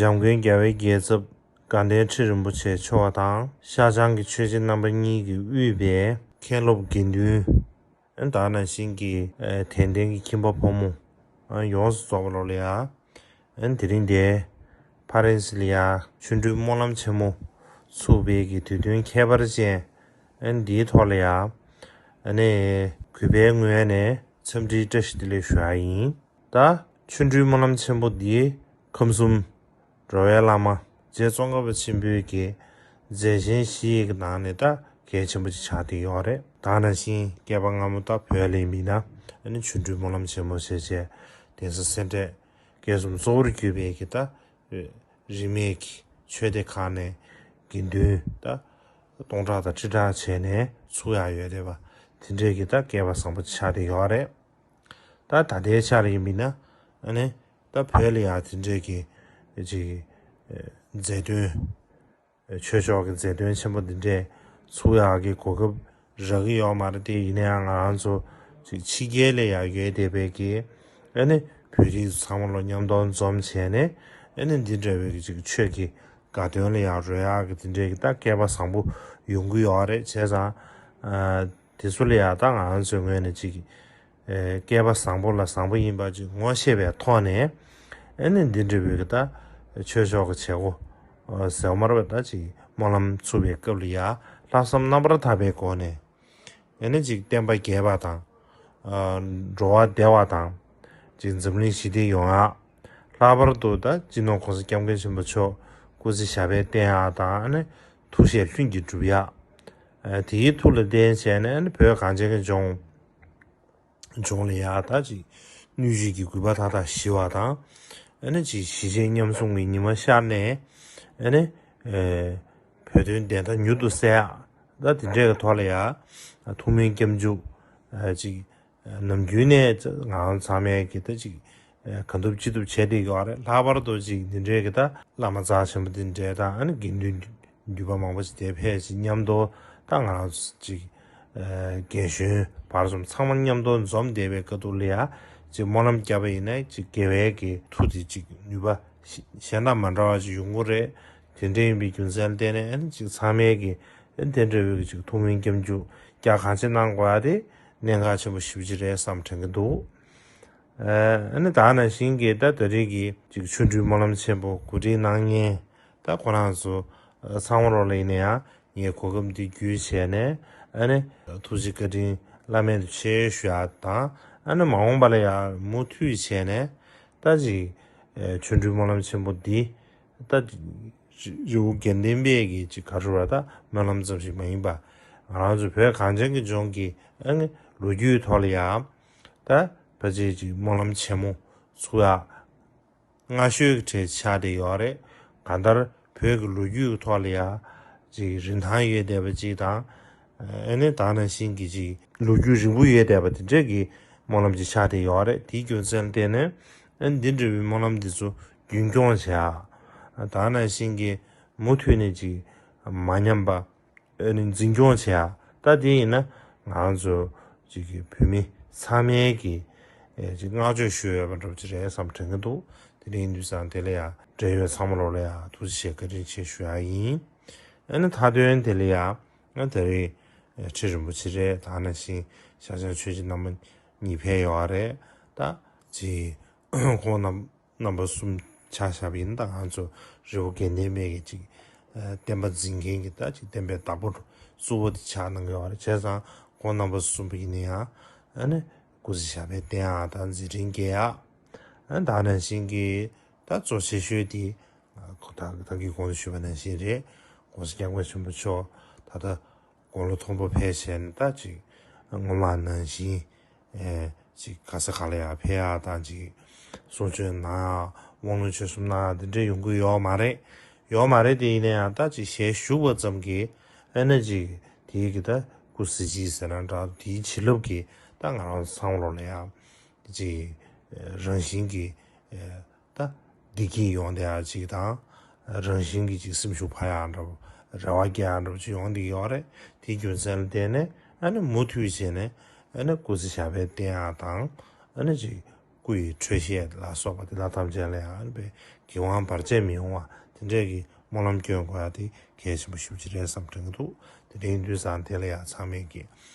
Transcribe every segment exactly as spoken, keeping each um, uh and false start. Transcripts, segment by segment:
འཇམ་མགོན་རྒྱལ་བའི་རྒྱལ་ཚབ་དགའ་ལྡན་ཁྲི་རིན་པོ་ཆེ་མཆོག་དང་། ཤར་བྱང་གི་ཆོས་རྗེ་རྣམ་པ་གཉིས་ཀྱིས་དབུས་པའི་མཁན་སློབ་དགེ་འདུན། ཨ་ནི་ད་ག་ནང་བཞིན་གྱི་ཨ་དད་ལྡན་གྱི་ཁྱིམ་པ་ཕོ་མོ་ཨ་ཡོངས་སུ་རྫོགས་པ་ལོ་ལ་ཡ། ཨ་ནི་དེ་རིང་འདིར་ཕ་རན་སི་ལ་ཡ་ཆོ་འཕྲུལ་སྨོན་ལམ་ཆེན་མོ་ཚུགས་པའི་གི་དུས་སྟོན་ཁྱད་པར་ཅན་ཨ་ནི་འདིའི་ཐོག་ལ་ཡ། ཨ་ནི་གུས་པའི་ངོས་ནས་འཚམས་འདྲིའི་བཀྲ་ཤིས་བདེ་ལེགས་ཞུ་ཡ་ཡིན། ད་ཆོ་འཕྲུལ་སྨོན་ལམ་ཆེན་མོ་འདི་ཁམས་གསུམ་འགྲོ་བའི་བླ་མ་རྗེ་ཙོང་ཁ་པ་ཆེན་པོའི་གི་མཛད་ཆེན་བཞི་ཡི་གི་ནང་ནས་ད་གལ་ཆེན་པོ་ཅིག་ཆགས་བསྡད་ཡོད་རེད། ད་ག་ནང་བཞིན་བསྐལ་པ་སྔ་མོ་ད་བོད་ལ་ཡིན་ན་ཨ་ནི་ཆོ་འཕྲུལ་སྨོན་ལམ་ཆེན་མོ་ཞེས་བྱས་གདན་ས་སེ་འབྲས་དགེ་གསུམ་གཙོ་བོར་གྱུར་པའི་གི་ད་རིས་མེད་ཀྱི་ཆོས་སྡེ་ཁག་ནས་དགེ་འདུན་ད་སྟོང་ཕྲག་དང་ཁྲི་ཕྲག་བྱས་ནས་ཚུགས་ཡག་ཡོད་རེད་པ། དེ་འདྲའི་གི་ད་བསྐལ་པ་བཟང་པོ་ཆགས་བསྡད་ཡོད་རེད། ད་ད་ལྟའི་ཆར་ཡིན་པ་ཡིན་ན་ཨ་ནི་ད་བོད་ལ་ཡང་དེ་འདྲའི་གི་ཅིག་མཛད་སྟོན། ཆོས་ཕྱོགས་ཀྱི་མཛད་སྟོན་ཆེན་པོ་འདི་འདྲས་ཚུགས་ཡག་གི་གོ་སྐབས་རག་གི་ཡོད་མ་རེད་དེ། ཡིན་ན་ཡང་ང་རང་ཚོ་ཅིག་ཕྱི་རྒྱལ་ལ་ཡང་ཡོད་བསྡད་པའི་གི་ཨ་ནི་བོད་རིགས་ཚང་མ་ལོ་མཉམ་དུ་འཛོམས་བྱས་ནས་ཨ་ནི་འདི་འདྲ་བའི་གི་ཅིག་ཆོས་ཀྱི་དགའ་སྟོན་ལ་ཡང་རོལ་ཡག་གི་དེ་འདྲའི་གི་ད་བསྐལ་པ་བཟང་པོ་ཡོང་གི་ཡོད་རེད། བྱས་ཙང་ཨ་དེ་ཚོ་ལ་ཡང་ད་ང་རང་ཚོའི་ངོས་ནས་ཅིག་ཨེ་བསྐལ་པ་བཟང་པོ་ལ་བཟང་པོ་ཡིན་པ་ཅིག་ངོ་ཤེས་པའི་ཐོག་ནས་ཨ་ནི་འདི་འདྲ་བའི་གི་ད་ཆོས་ཕྱོགས་ཀྱི་བྱེད་སྒོ་ཟེར་བ་མ་རེད་པ། ད་ཅིག་སྨོན་ལམ་ཚུགས་པའི་སྐབས་ལ་ཡ་ལྷག་བསམ་རྣམ་པར་དག་པའི་སྒོ་ནས་ཨ་ནི་ཅིག་བསྟན་པ་རྒྱས་པ་དང་། ཨ་འགྲོ་བ་བདེ་བ་དང་། ཅིག་འཛམ་གླིང་ཞི་བདེ་ཡོང་ཡག་ལྷག་པར་དུ་ད་སྤྱི་ནོར་༸གོང་ས་༸སྐྱབས་མགོན་ཆེན་པོ་མཆོག་སྐུ་ཚེ་ཞབས་པད་བརྟན་ཡག་དང་། ཨ་ནི་ཐུགས་བཞེད་ལྷུན་གྱིས་འགྲུབ་ཡག་ཨ་དེའི་ཐུགས་ལ་བརྟེན་བྱས་ནས་ཨ་ནི་བོད་གངས་ཅན་གྱི་ལྗོངས་ལྗོངས་ལ་ཡ་ད་ཅིག་སྣོད་བཅུད་ཀྱི་རྒུད་པ་མཐའ་དག་ཞི་བ་དང་། ཨ་ནི་ཅིག་ཞི་བྱེད་མཉམ་གསུམ་གྱི་ཉི་མ་ཤར་ནས་ཨ་ནི་ཨེ་བོད་དོན་བདེན་མཐའ་མྱུར་དུ་གསལ་ཡག་ད་དེ་འདྲའི་གི་ཐོག་ལ་ཡ་ཐུགས་སྨོན་སྐྱབས་འཇུག་ཨ་ཅིག་ནམ་རྒྱུན་ནས་ང་རང་ཚང་མས་ཀྱི་ད་ཅིག་གང་ཐུབ་ཅི་ཐུབ་བྱས་བསྡད་ཡོད་རེད། ལྷག་པར་དུ་ཅིག་འདི་འདྲའི་གི་ད་བླ་མ་རྩ་ཆེན་པོ་འདི་འདྲའི་དང་། ཨ་ནི་དགེ་འདུན་འདུས་པ་མང་པོ་ཞིག་དེ་ཕེབས་ཤིང་མཉམ་དུ་ད་ང་རང་ཚོ་ཅིག་རྒན་གཞོན་བར་གསུམ་ཚང་མ་མཉམ་དུ་འཛོམས་བསྡད་པའི་སྐབས་དུ་ལ་ཡ་ཅིག་སྨོན་ལམ་བརྒྱབ་པ་ཡིན་ན་ཅིག་དགེ་བའི་གི་མཐུ་དེ་ཅིག་ནུས་པ་གཞན་དང་མ་འདྲ་བ་ཅིག་ཡོང་གི་རེད། དེ་འདྲ་ཡིན་པའི་རྒྱུ་མཚན་ལ་བརྟེན་ནས་ཨ་ནི་ཅིག་ཚང་མས་ཀྱི་ཨ་ནི་དེ་འདྲ་བའི་གི་ཅིག་ཐུགས་སྨོན་སྐྱབས་འཇུག་རྒྱ་གང་ཆེ་གནང་དགོས་ཡ་དེ་གནད་འགག་ཆེན་པོ་ཞེ་པོ་ཅིག་རེད་བསམ་དྲན་གྱི་འདུག་ཨ་ནི་ད་ནང་བཞིན་གྱི་ད་ད་རེས་ཀྱི་ཅིག་ཆོ་འཕྲུལ་སྨོན་ལམ་ཆེན་པོ་གོ་སྒྲིག་གནང་མཁན་ད་ཁོ་རང་ཚོ་ཚང་མ་རོགས་ལ་ཡིན་ན་ཡང་ངས་གོ་སྐབས་འདི་བརྒྱུད་བྱས་ནས་ཨ་ནི་ཐུགས་རྗེ་བཀའ་དྲིན་བླ་མེད་དུ་ཆེ་ཞུ་ཡག་དང་། ཨ་ནི་མ་འོངས་པ་ལ་ཡང་མུ་མཐུད་བྱས་ནས་ད་ཅིག་ཆོ་འཕྲུལ་སྨོན་ལམ་ཆེན་པོ་འདི་ད་རི་བོ་དགེ་ལྡན་པའི་གི་ཅིག་ག་རེ་རེད་པ། ད་སྨོན་ལམ་ཙམ་ཞིག་མ་ཡིན་པ་ང་རང་ཚོ་བོད་གངས་ཅན་གྱི་ལྗོངས་ཀྱི་ཨ་ནི་ལོ་རྒྱུས་ཐོག་ལ་ཡང་ད་ཕལ་ཆེར་ཅིག་སྨོན་ལམ་ཆེན་མོ་ཚུགས་ཡག་སྔ་ཤོས་ཀྱི་གྲས་ཆགས་བསྡད་ཡོད་རེད། གང་ལྟར་བོད་ཀྱི་ལོ་རྒྱུས་ཀྱི་ཐོག་ལ་ཡ་ཅིག་རིན་ཐང་ཡོད་བསྡད་པ་ཅིག་དང་། ཨ་ནི་ད་ནང་བཞིན་གྱི་ཅིག་ལོ་རྒྱུས་རིང་པོ་ཡོད་བསྡད་པ་དེ་འདྲས་ཀྱི་སྨོན་ལམ་ཅིག་ཆགས་བསྡད་ཡོད་རེད། དེའི་རྒྱུ་མཚན་ལ་བརྟེན་ནས་ཨ་ནི་འདི་འདྲ་བའི་སྨོན་ལམ་འདི་ཚོ་རྒྱུན་སྐྱོང་བྱེད་ཡག་ད་ནང་བཞིན་གྱི་མུ་མཐུད་ནས་ཅིག་མ་ཉམས་པ། ཨ་ནི་འཛིན་སྐྱོང་བྱེད་ཡག་ད་དེ་ཡིན་ན་ང་ཚོ་ཅིག་གི་བོད་མི་ཚང་མའི་གི་ཨེ་ཅིག་བསྔགས་བརྗོད་ཞུ་འོས་པ་འདྲ་པོ་ཅིག་རེད་བསམ་དྲན་གྱི་འདུག་དེ་འདྲ་ཡིན་དུས་ཙང་དེ་ལ་ཡང་འབྲེལ་ཡོད་ཚང་མ་ལོག་ལ་ཡང་ཐུགས་རྗེ་ཆེ་བཀའ་དྲིན་ཆེ་ཞུ་ཡག་ཡིན། ཨ་ནི་མཐའ་དོན་དེ་ལ་ཡང་ཨ་ད་རེས་ཨེ་ཁྲི་རིན་པོ་ཆེ་རེད། ད་ནང་བཞིན་ཤར་བྱང་ཆོས་རྗེ་རྣམ་པ་གཉིས་ཕེབས་ཡོད་རེད། ད་ཅིག་ཁོང་རྣམ་རྣམ་པ་གསུམ་ཆ་བཞག་པ་ཡིན་ན་ད་ང་ཚོ་རི་བོ་དགེ་ལྡན་པའི་གི་ཅིག་ བསྟན་པ་འཛིན་མཁན་གྱི་ད་ཅིག་བསྟན་པའི་བདག་པོ་གཙོ་བོ་དེ་ཆགས་གནང་གི་ཡོད་རེད། བྱས་ཙང་ཁོང་རྣམ་པ་གསུམ་པོ་ཡིན་ན་ཡང་ཨ་ནི་སྐུ་ཚེ་ཞབས་པད་བརྟན་ཡག་དང་མཛད་འཕྲིན་རྒྱས་ཡག་ཨ་ནི་ད་ནང་བཞིན་གྱི་ད་གཙོ་ཆེ་ཤོས་དེ་ད་ད་གིན་གོང་དུ་ཞུས་པ་ནང་བཞིན་རེད། ༸གོང་ས་༸སྐྱབས་མགོན་ཆེན་པོ་མཆོག་ད་ལྟ་དགུང་ལོ་མཐོན་པོ་ཕེབས་བྱས་ནས་ད་ཅིག་སྔོན་མ་ནང་བཞིན་ཨེ་ཅིག་ག་ས་ག་ལ་ཡར་ཕེབས་ཡག་དང་ཅིག་གསུང་ཆོས་གནང་ཡག་དབང་ལུང་ཆོས་གསུམ་གནང་ཡག་དེ་འདྲ་ཡོང་གི་ཡོད་མ་རེད། ཡོད་མ་རེད། དེ་ཡིན་ན་ཡང་ད་ཅིག་ཞལ་བཞུགས་པ་ཙམ་གྱིས་ཨ་ནི་ཅིག་དེའི་གི་ད་སྐུ་གཟི་བརྗིད་ཟེར་ན་འདྲ། དེའི་བྱིན་རླབས་ཀྱིས་ད་ང་རང་ཚང་མ་ལོ་ལ་ཡང་ཅིག་རང་བཞིན་གྱིས་ད་བདེ་སྐྱིད་ཡོང་བསྡད་ཡག་ཅིག་དང་། རང་བཞིན་གྱིས་ཅིག་སེམས་ཤུགས་འཕར་ཡག་འདྲ་པོ། རེ་བ་སྐྱེ་ཡག་འདྲ་པོ་ཅིག་ཡོང་བསྡད་ཡོད་རེད། དེའི་རྒྱུ་མཚན་ལ་བརྟེན་ནས་ཨ་ནི་མུ་མཐུད་བྱས་ནས་ཨ་ནི་སྐུ་ཚེ་ཞབས་པད་བརྟན་ཡག་དང་། ཨ་ནི་ཅིག་སྐུ་ཡི་འཕྲོད་བཞེས་ལ་སོགས་པ་དེ་དག་ཐམས་ཅད་ལ་ཡང་ཨ་ནི་དཔེ་གི་དབང་བར་ཆད་མི་ཡོང་བ་དེ་འདྲས་ཀྱི་སྨོན་ལམ་སྐྱོན་དགོས་ཡག་དེ་གལ་ཆེན་པོ་ཞེ་པོ་ཅིག་རེད་བསམ་དྲན་གྱི་འདུག་དེ་འདྲ་ཡིན་དུས་ཙང་དེ་ལ་ཡང་ཚང་མས་ཀྱི་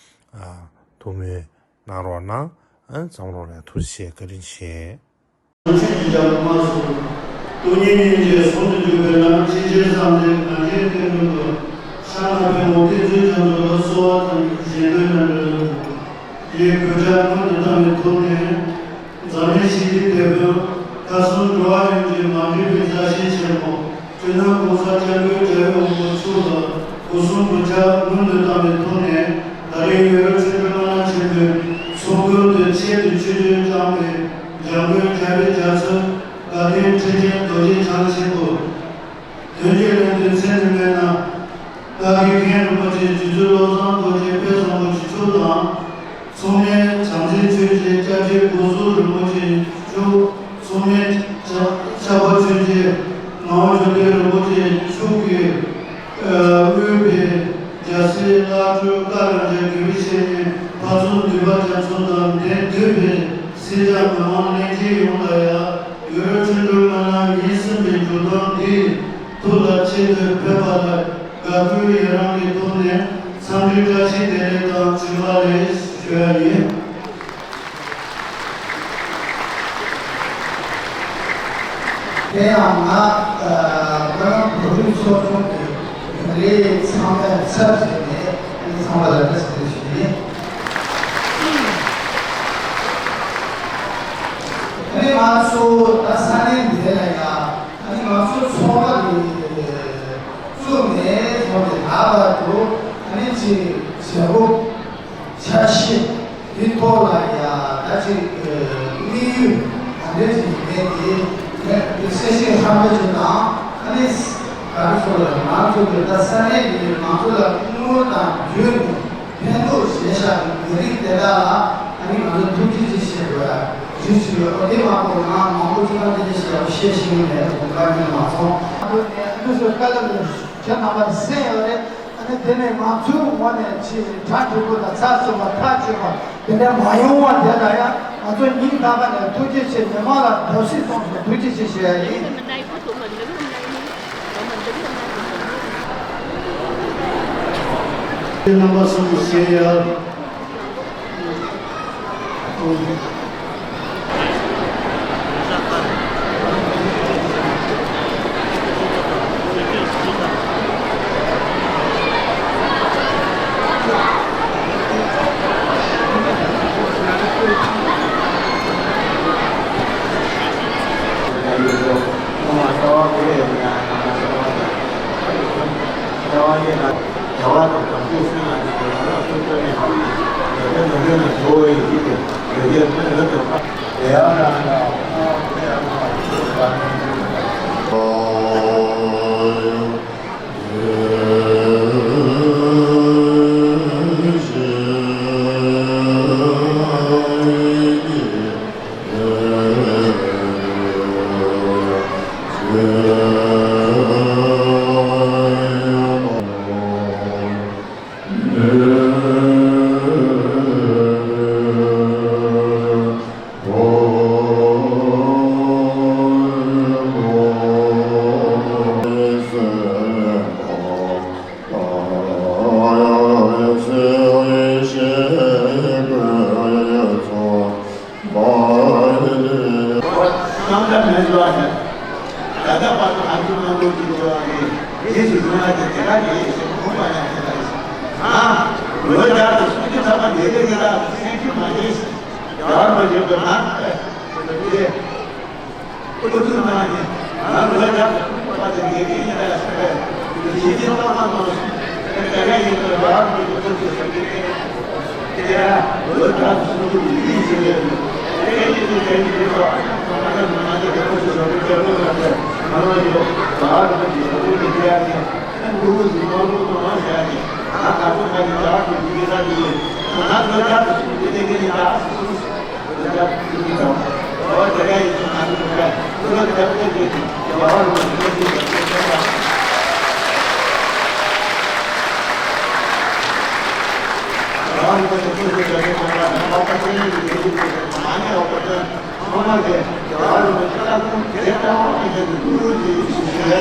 ཨ་ཐུགས་སྨོན་གནང་རོགས་གནང་། ཨ་ནི་ཚང་མ་ལོ་ལ་ཡང་ཐུགས་རྗེ་ཆེ། བཀའ་དྲིན་ཆེ། ཆོས་ཀྱི་རྒྱལ་པོ་མ་སོགས། སྟོང་ཉིད་སྙིང་རྗེ་ཟུང་དུ་འཇུག་པའི་ལམ། ཇི་ཕྱིར་བསམ་གཏན་གང་ཞིག་བསྟན་འགྲོ་དོ། ཤ་ན་པའི་མུ་སྟེགས་ཚུལ་ཁྲིམས་སུ། གསོལ་བ་འདེབས་གཞན་དོན་དང་འབྲེལ་བ་དང་། ཡི་གེ་བརྒྱ་སྔོན་དུ་བཏང་བའི་ཐོག་ནས། འཛམ་གླིང་ཞི་བདེའི་དེད་དཔོན། མཁའ་གསུམ་འགྲོ་བ་ཡོངས་ཀྱི་མ་འདྲིས་པའི་མཛའ་བཤེས་ཆེན་པོ། སྤྱི་ནོར་༸གོང་ས་༸སྐྱབས་མགོན་རྒྱལ་བའི་དབང་པོ་མཆོག་ལ་སྒོ་གསུམ་གུས་ཕྱག་སྔོན་དུ་བཏང་བའི་ཐོག་ནས། ད་རེས་ཡུ་རོབ་ཆོས་འབྲེལ་བླ་སྤྲུལ་ཆེན་པོའི་ཚོགས་མགོན་དུ་ཆེད་དུ་ཆིབས་བསྒྱུར་བསྐྱངས་པའི་འཇམ་མགོན་རྒྱལ་བའི་རྒྱ་མཚོ་དགའ་ལྡན་ཁྲི་ཆེན་རྡོ་རྗེ་འཆང་ཆེན་པོ། དོན་གྱི་ལན་དུ་མཚན་ནི་སྨོས་ན། བཀའ་བརྒྱུད་མཁན་རིན་པོ་ཆེ་རྗེ་བཙུན་བློ་བཟང་རྡོ་རྗེ་དཔལ་བཟང་པོ་མཆོག་དང་། མཚུངས་མེད་བྱང་རྩེ་ཆོས་རྗེ་སྐྱབས་རྗེ་སྒོ་ཟུར་རིན་པོ་ཆེ་མཆོག། མཚུངས་མེད་ཕྱག་ཕྱག་པ་ཆོས་རྗེ་ངག་དབང་ཆོས་ལྡན་རིན་པོ་ཆེ་མཆོག་གིས་དབུས་པའི་རྒྱལ་སྲས་བླ་སྤྲུལ་བཀའ་རམས་པའི་དགེ་བའི་བཤེས་གཉེན་ཕ་ཚོ་འདུས་པ་རྒྱ་མཚོ་དང་འདིར་འདུས་པའི་སེར་སྐྱ་མི་མང་ལྷན་རྒྱས་ཡོངས་ལ་ཡང་ཡུ་རོབ་ཆོས་འབྲེལ་བླ་སྤྲུལ་ཉིན་གསུམ་པའི་བརྗོད་དོན་འདི་ཐུགས་ལ་ཆེད་དུ་ཕེབས་པ་ལ་དགའ་གུས་ཡི་རང་གི་ཐོག་ནས་འཚམས་འདྲི་བཀྲ་ཤིས་བདེ་ལེགས་དང་བྱོན་པ་ལེགས་ཞུ་ཡ་ཡིན། དེ་ཡང་ང་ཨ་བོད་རང་བོད་རིགས་ཚོགས་ཆུང་གི་རིགས་ཚང་མའི་ཚབ་བྱས་ནས་ཚང་མ་ལ་བཀྲ་ཤིས་བདེ་ལེགས་ཞུ་ཡིན། ཨ་ནི་ང་ཚོ་ད་ས་གནས་འདི་ལ་ཡང་ཨ་ནི་ང་ཚོ་ཚོགས་པ་འདི་བཙུགས་ནས་བཟུང་སྟེ་ད་བར་དུ་ཨ་ནི་ཅིག་བྱེད་སྒོ་འཆར་གཞི་འདི་ཐོག་ལ་ཡང་ད་ཅིག་དམིགས་ཡུལ་ག་འདྲ་ཞིག་ཡིན་མིན་དེ་ངས་གསལ་བཤད་ཧྲ་མོ་ཅིག་དང་ཨ་ནི་ག་རེ་ཟེར་དགོས་རེད། ང་ཚོ་གི་ད་ས་གནས་འདི་ང་ཚོ་ལ་བསྔོ་བ་དང་བརྒྱུད་ནས། ཕན་ཐོགས་བྱས་བཞག་གི་མི་རིགས་དེ་དག་ལ་ཨ་ནི་ང་ཚོ་ཐུགས་རྗེ་ཆེ་ཞུ་དགོས་ཡ་རེ་ཞུ་ཡོད། ཨོ་དེ་མ་གཏོགས་ང་མང་པོ་ཅིག་ལ་དེ་འདྲ་ཞིག་ཡག་པོ་བཤད་ཤེས་ཀྱི་མེད། དགོངས་པ་ཉིད་མ་སོང་། ཨ་ནི་འདི་ཚོའི་བཀའ་སློབ་ལ་ཁྱེད་རྣམ་པ་གསན་ཡོད་རེད། ཨ་ནི་དེ་ནས་ང་ཚོའི་ངོས་ནས་ཅིག་གྲ་སྒྲིག་པོ་དང་ཚགས་ཚུད་པ་ཐག་ཆོད་པ་དེ་འདྲ་མ་ཡོང་བ་དེ་ལ་ཡང་ང་ཚོ་སྙིང་ཐག་པ་ནས་ཐུགས་རྗེ་ཆེ། མི་མང་ལ་བརྡབ་གསིག་གཏོང་སོང་། ཐུགས་རྗེ་ཆེ་ཞུ་ཡ་ཡིན། རྣམ་པ་གསུམ་ཞེས་ཡ། ང་ཚོ་ནང་ལོགས་ཀྱི་འགྲོ་བ་རེད། རྗེས་སུ་འཇུག་ན་དེ་དེ་ག་རེད་ཟེར་ཁོང་པ་ལ་དེ་ག་རེད་ཟེར། ཨ། ལོ་བརྒྱ་དང་སུམ་ཅུ་ཐམ་པ་ལས་ཀའི་ལ་སེམས་ཤུགས་མ་རེད་ཟེར། རྒྱ་བར་མ་བྱེད་པའི་ནང་དེ་ཁོ་ཚོའི་ནང་ནས་ང་ལོ་བརྒྱ་དང་སུམ་ཅུ་ཐམ་པ་དེ་ལས་ཀའི་ལ་ཟེར་བས་ཞི་བདེ་ཏོག་མ་གཏོང་ཟེར། དེ་ག་ཡིན་པའི་རྒྱ་བར་མ་བྱེད་པའི་ཁོ་ཚོའི་ས་ཁུལ་དེ།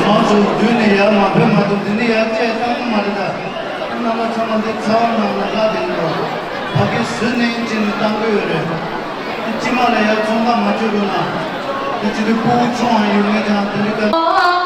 ང་ཚོ་མདུན་ནས་ཡར་མ་ཕེབས་མ་ཐུབ། འདི་ནས་ཡར་བཅད་བཏང་མ་རེད་ད། རྣམ་པ་ཚང་མ་འདི་ཚ་བ་ནང་ལ་ལྷག་དེ་ཡིན་པ། ཕ་གི་ཟུར་ནས་ཅི་ནས་བཏང་གི་ཡོད་རེད། འདི་ཕྱི་མ་ལ་ཡར་ཚོང་ཁང་མ་བཅོས་རུང་ན། འདི་ཅི་འདྲའི་ཕྲུ་གུ་ཆུང་བ་ཡོད་མེད་ཀྱང་དེ་འདྲའི་དཀའ།